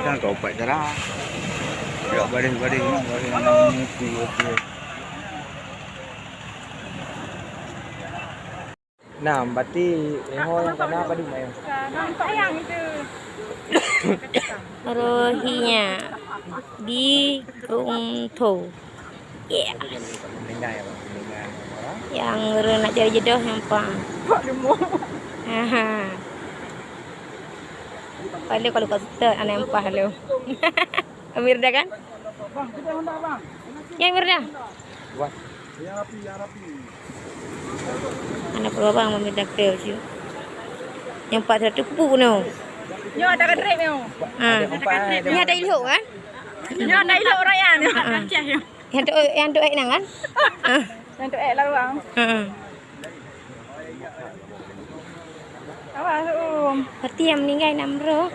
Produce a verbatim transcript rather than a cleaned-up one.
Kan kau empat cara. Gerak baris-baris, baris yang mupi, oke. Nah, berarti Eho yang kena apa di main? Nampak yang itu. Rohinya di Kung Tho. Yeah. Meninggal ya, Bang? Meninggal orang. Yang re nak cari jodoh yang pang. Pak gemuk. Aha. Paling kalau kat situ anak empah lu. Amir dah kan? Bang, kita hendak, Bang. Ya, Amir dah. Wah. Yang rapi, yang rapi. Anak peluang Amir dah ke sih. Yang empat ratus kubu no. Nyoe ada kedrip nyoe. Ha. Ada empat, ada empat. Ni ada ilhok kan? Nyoe ada ilhok orang yang. Ha. Yang tu, yang tu eh nang kan? Ha. Yang tu eh laluang. Ha. Awas, Um. Berarti yang meninggal enam roh.